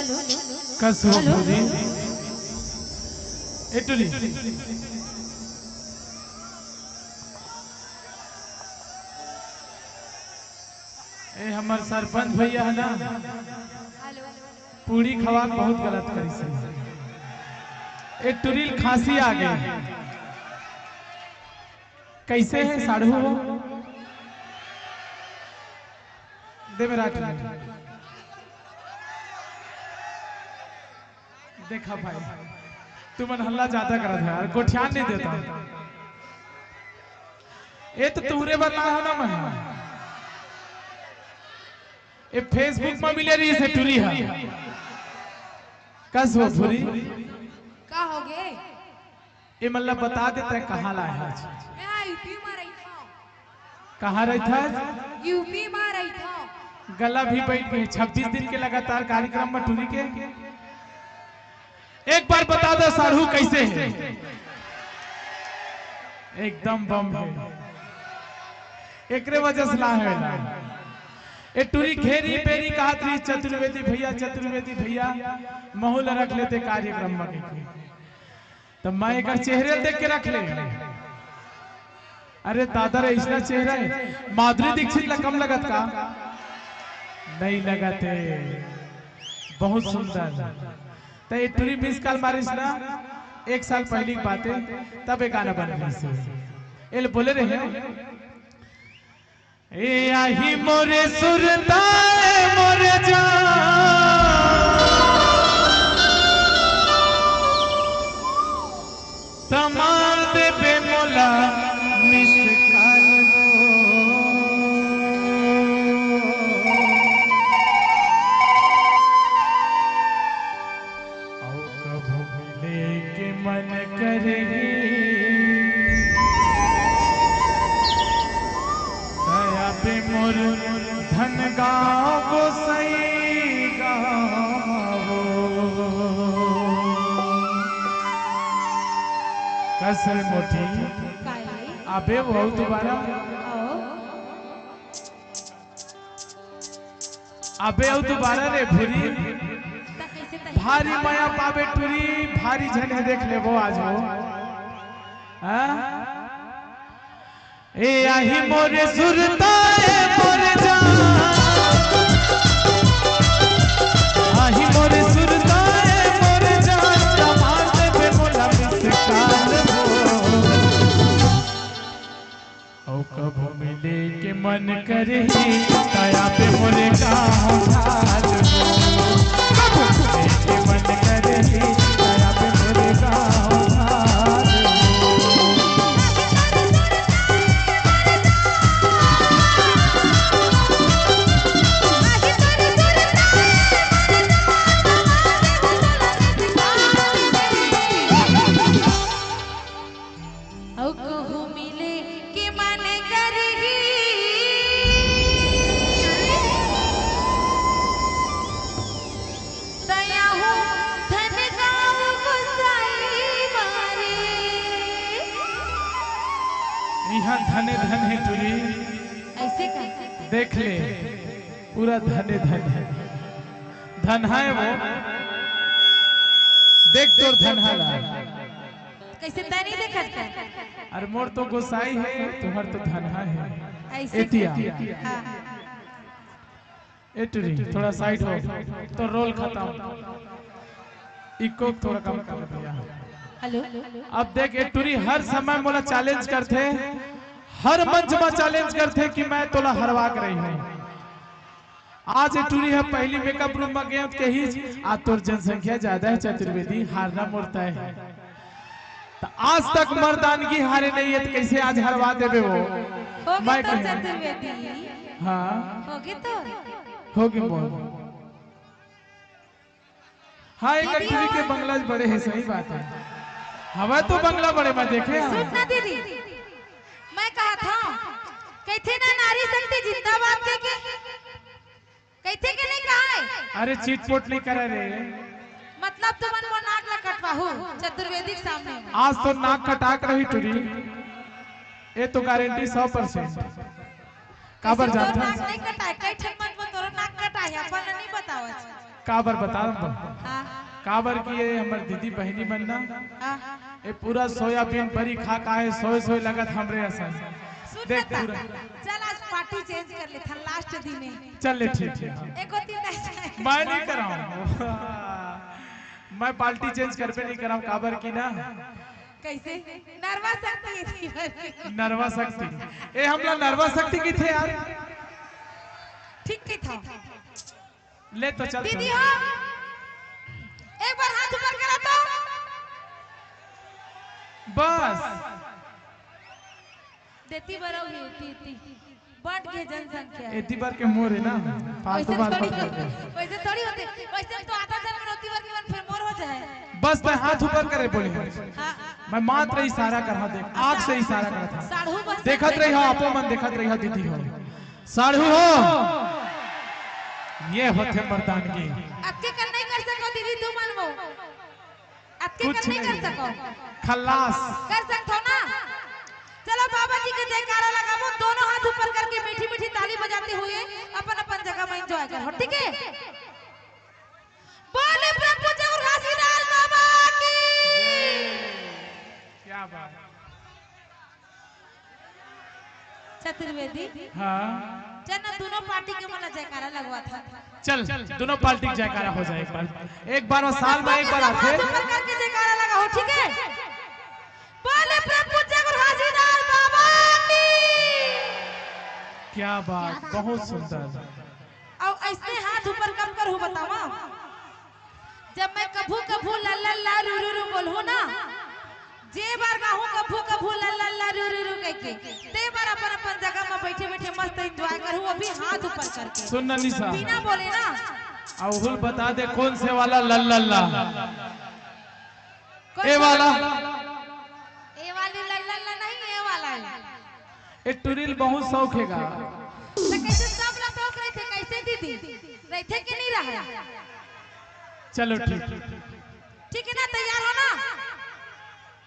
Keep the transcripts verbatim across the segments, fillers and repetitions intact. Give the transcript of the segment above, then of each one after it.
कस हो भौजी? ए टुरी, ए हमर सरपंच भैया हे ना, पूड़ी खवा के बहुत गलत करिस हे। ए टुरी ल खांसी आ गे। कइसे हे साढ़ू हो? दे मेरा टुरी। देखा भाई, तुमन हल्ला जादा करत हे यार, गोठियान नइ देता। ए तो तुंहरे बर लाय हो ना मैं। ए Facebook म मिले रहिस हे टुरी ह। कस हो भूरी? का हो गे? ए मन ला बता दे तैं कहाँ लाय हस? मैं हा यूपी म रहिथंव। कहाँ रहिथस? यूपी म रहिथंव। गला भी बइठ गे, छब्बीस दिन के लगातार कार्यक्रम म टुरी के। एक बार बता दे साढ़ू कइसे हे? एकदम बम हे। एकरे वजह से लाय हे ना। ए टुरी घेरी बेरी कहत रहिस चतुर्वेदी भैया, चतुर्वेदी भैया, महू ला रख लेते कार्यक्रम म कहिके। त मैं एकर चेहरे ल देख के रख ले। अरे दादा रे, अइसना चेहरा हे। माधुरी दीक्षित ला कम लगत का? नइ लगत हे, बहुत सुंदर। त ए टुरी miss call मारिस ना, एक साल पहिली के बात हे, तब ए गाना बने रहिस हे। ए ल बोले रहे, ए आही मोरे सुरता ए मोरे जान, त मार देबे मोला miss call वो। अउ कभू मिले के मन करही, दया पे मोर धन गाँव गोसाई गाँव। कस रे मोटी, काहे? अबे वो दोबारा। आओ। अबे अउ दोबारा रे भूरी। त कइसे तही भारी बता मया दे। पाबे टुरी, भारी झन हे देख लेबो आज वो। हाँ? ए आही मोरे सुरता ए मोरे जान, आही मोरे सुरता ए मोरे जान, जमाल देबे मोला miss call वो। अउ कभू मिले के मन करही, तया पे मोरे गाँव धार हो। कभू मिले के मन करही, तया पे मोरे गाँव धार हो। अउ कहूँ मिले के मन करही, तया हूँ धन गाँव गोसाई बारे। इहाँ धने धन हे टुरी। अइसे का? देख ले, पूरा धने धन हे। धनहा हे वो। देख तोर धनहा ला। कइसे तैं नइ देखत का? अरे मोर तो गोसाई हे, तुँहर तो धनहा हे। अइसे एतिया। हाँ। ए टुरी, थोड़ा side हो, तो role खतम। Echo थोड़ा कम कर भैया। Hello। अब देख, ए टुरी हर समय मोला challenge करथे, हर मंच म challenge करथे कि मैं तोला हरवा के रहिहूँ। आज ए टुरी ह पहिली makeup room म गे त कहिस, "आज तोर जनसंख्या जादा हे चतुर्वेदी, हारना मोर तय हे।" त आज तक मर्दानगी हारे नइ हे, त कइसे आज हरवा देबे वो? होगे मैं तो कहे। चतुर्वेदी। हाँ। होगे तो। होगे मोर। हाँ, एक दीदी टुरी के हो। बंगला बड़े हे, सही बात हे। हवय तो बंगला बड़े, मैं देखे हँव। सुन ना दीदी, मैं कहत हँव, कहिथे ना नारी शक्ति जिंदाबाद कहिके। कहिथे के नइ कहय? अरे चिटपोट नइ करे रे। मतलब तुमन मोर नाक ला कटवाहू चतुर्वेदी के सामने म। आज तो नाक कटा के रही टुरी। ए तो guarantee सौ percent। काबर कइसे तोर जानथस? नाक नइ कटाय, कई ठन मन म तोरो नाक कटाय हे, अपन ल नइ बतावस। काबर बता दे। हाँ। काबर कि ये हमर दीदी बहिनी मन ना, हाँ। ये पूरा सोयाबीन बरी खा का है, सोए सोए लगत हमरे असन। सुन देख ना, पूरा। चल आज पार्टी चेंज कर लेथन, लास्ट दिन है। चल ले, ठीक, ठीक, ठीक। एक होती नहीं। मैं नहीं कराऊं। मैं पार्टी चेंज करबे नहीं कराऊं, काबर कि ना। कैसे? नरवा शक्ति है। नरवा शक्ति। ए, हमला नरवा शक्ति की थे यार। ठीक की था। ले तो चल दीदी चल। हो, एक बार हाथ ऊपर करा तो। बस। देती बरऊ ही, ती, ती। बट के जनसंख्या। एती बार के मोर है ना, फालतू वैसे बात थोड़ी मत कर। वैसे थोड़ी होते, वैसे तो आधा जन रोती बार के मन फिर मोर हो जाए। बस मैं हाथ ऊपर करे बोले। हाँ। मैं मात्र इशारा कर रहा, देख, आँख से इशारा कर रहा था। साढ़ू बस देखत रही हो, आपो मन देखत रही हो, दीदी हो। साढ़ू हो, ये होथे मर्दानगी। अतके कर नहीं कर सको दीदी, तू मन वो। अतके कुछ कर नहीं कर नहीं। सको। खल्लास। कर सकथो ना? चलो बाबा जी के जयकारा लगाबो, दोनों हाथ ऊपर करके मीठी मीठी ताली बजाते हुए अपन अपन जगह में एंजॉय करो, ठीक है? बोले प्रेम पूज्य गुरु घासीदास बाबा की। क्या बात। चतुर्वेदी। हाँ। चल ना, दोनों पार्टी के मन ला जयकारा लगवा था। चल, दोनों पार्टी के जयकारा हो जाए एक बार। एक बार वो साल में एक बार आथे। हाथ ऊपर करके जयकारा लगाओ, ठीक है? बोले प्रेम पूज्य गुरु घासीदास बाबा की। क्या बात, बहुत सुंदर। अउ ऐसने हाथ ऊपर कब करहूँ बतावा? जब मैं कभू कभू ला ला ला रू रू रू बोलहूँ ना, जे बार गाहूँ कभू कभू ला ला ला रू रू रू कहिके, ते बार अपन अपन जगह में बैठे बैठे मस्त एंजॉय करहूँ, वो भी हाथ ऊपर करके। सुन ना निशा। बिना बोले ना। अउ हुल बता दे कौन से वाला ला ला ला। कौन ए सा वाला। वाला? ए वाली ला ला ला नहीं, ए वाला है। ए टुरी ल बहुत शौक हे गा। तो कैसे सब ला शौक रहिथे, कैसे दीदी? रहिथे कि नहीं रहे? चलो ठीक। ठीक है ना, तैयार हो ना?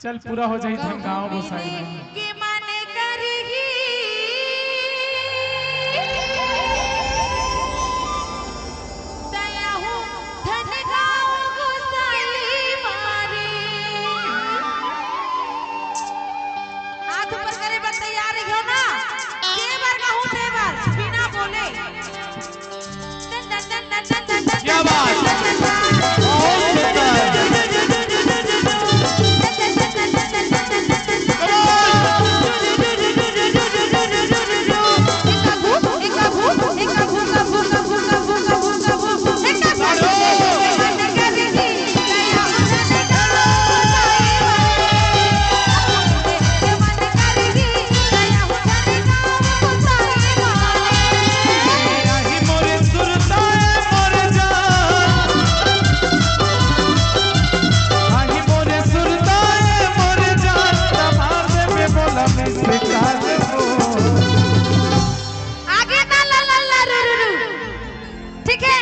चल पूरा हो जाई धन गाँव गोसाई में। के माने करही। दया हो धन गाँव गोसाई मारे। हाथ ऊपर करे बर तैयार रहियो ना, जे बर कहूँ ते बर, बिना बोले। क्या बात? बहुत सुंदर। आगे ना ला ला ला रू रू रू। ठीक है।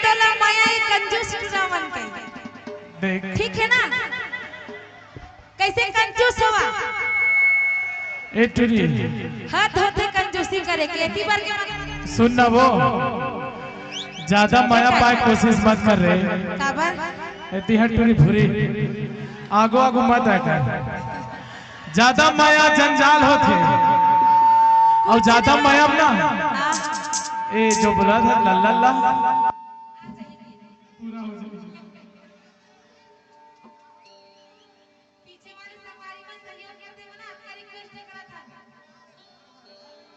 तोला मया ये कंजूस इंसान मन के। देख। ठीक है ना? कैसे कंजूस हवा? ए टुरी। हद होथे कंजूसी करे के, एती बर के मत। सुन ना वो, ज्यादा मया पाए कोशिश मत कर रे। काबर? एती हट टुरी भूरी। आगो आगो मत आकर। ज्यादा मया जंजाल होथे। अउ ज्यादा मया ना। हाँ। ए जो बोला था ला ला ला। पूरा हो जाए। पीछे वाले संगवारी मन सहयोग कर देवो ना, अतका request करत हन।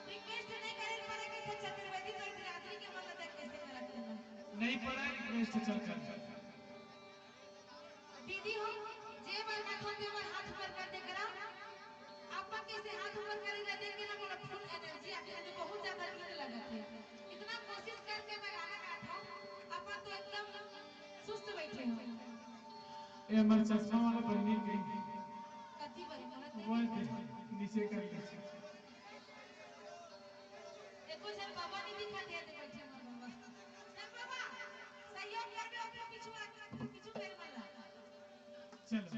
Request नहीं करे पड़े के छत्रपति तो बिरादरी के मन देख कैसे करत हन। नहीं पड़ा request चल कर। दीदी हो, जे बर कथन ते बर हाथ ऊपर कर दे करा। आपा कैसे हाथ ऊपर करे ला देख के ना मोला full energy आके, मुझे बहुत ज्यादा नीक लगत है। इतना कोशिश करके मैं गाना गात हूँ, आपा तो एकदम सुस्त बैठे हो। ए, हमर चश्मा वाला बहिनी गई। कथी बहिनी? वो है, नीचे कर ले। एको झन बाबा नहीं दिखा दिया, तो बैठे हमर बाबा। चल बाबा, सहयोग करबे, ओकरे पीछू रख, पीछू कर मला। चलो।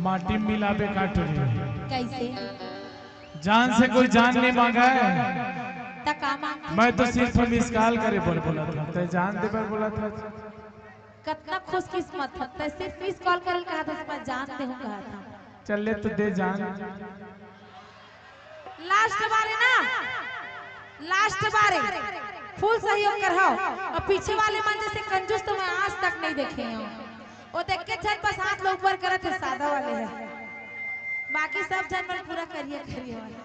माटी मिलाबे का टुरी? कैसे? जान से कोई जान नहीं मांगा है। त का मांगथे? मैं तो सिर्फ मिस कॉल करे बर बोलत हँव, तैं जान दे बर बोलत हस। कतना खुशकिस्मत हस, तैं सिर्फ मिस कॉल करे ल कहत हस, मैं जान देहूँ कहत हँव। चल ले तो दे जान। लास्ट बार हे ना, लास्ट बार हे, फुल सहयोग करहू। अउ पीछे वाले मन जइसे कंजूस तो मैं आज तक नहीं देखे हँव। ओ देख के झन बस हाथ ला ऊपर करत हे, सादा वाले हे, बाकी सब झन मन पूरा करिया करिया वाले।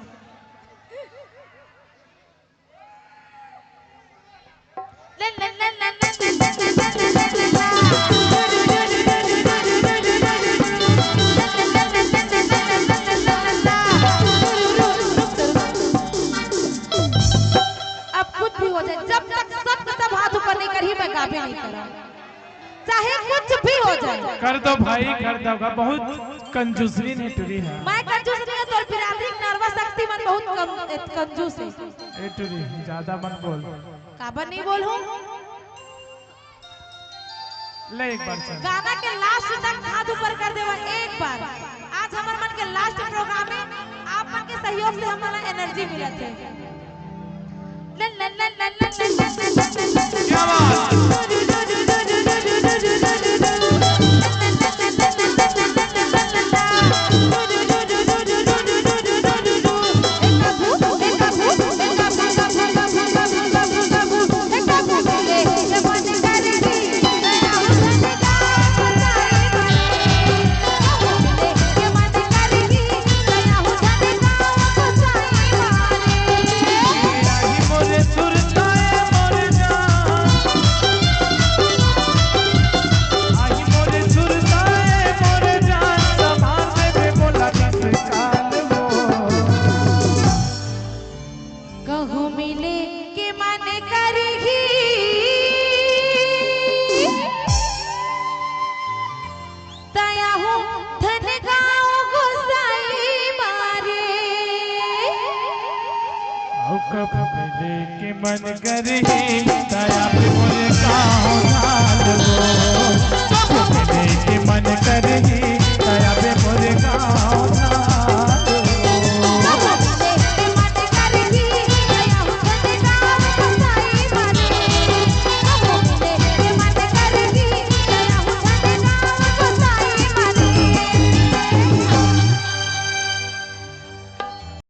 अब कुछ भी हो जाए, जब तक सबके सब हाथ ऊपर नहीं करही, मैं गाबे नहीं करँव। चाहे कुछ भी हो जाए। कर दो भाई, कर दो। बहुत कंजूसरीन हे टुरी हा। मैं कंजूस नहीं हँव, तोर बिरादरी के नरवा शक्ति मन बहुत कम, कंजूस हे। ए टुरी, ज्यादा मत बोल। काबर नहीं बोलहूँ? ले एक बार चल। गाना के लास्ट तक हाथ ऊपर कर देवा एक बार। आज हमर मन के लास्ट प्रोग्राम हे, आप मन के सहयोग से हमन ला एनर्जी मिलत हे। क्या बात? लेके मन करही, दया पे मोर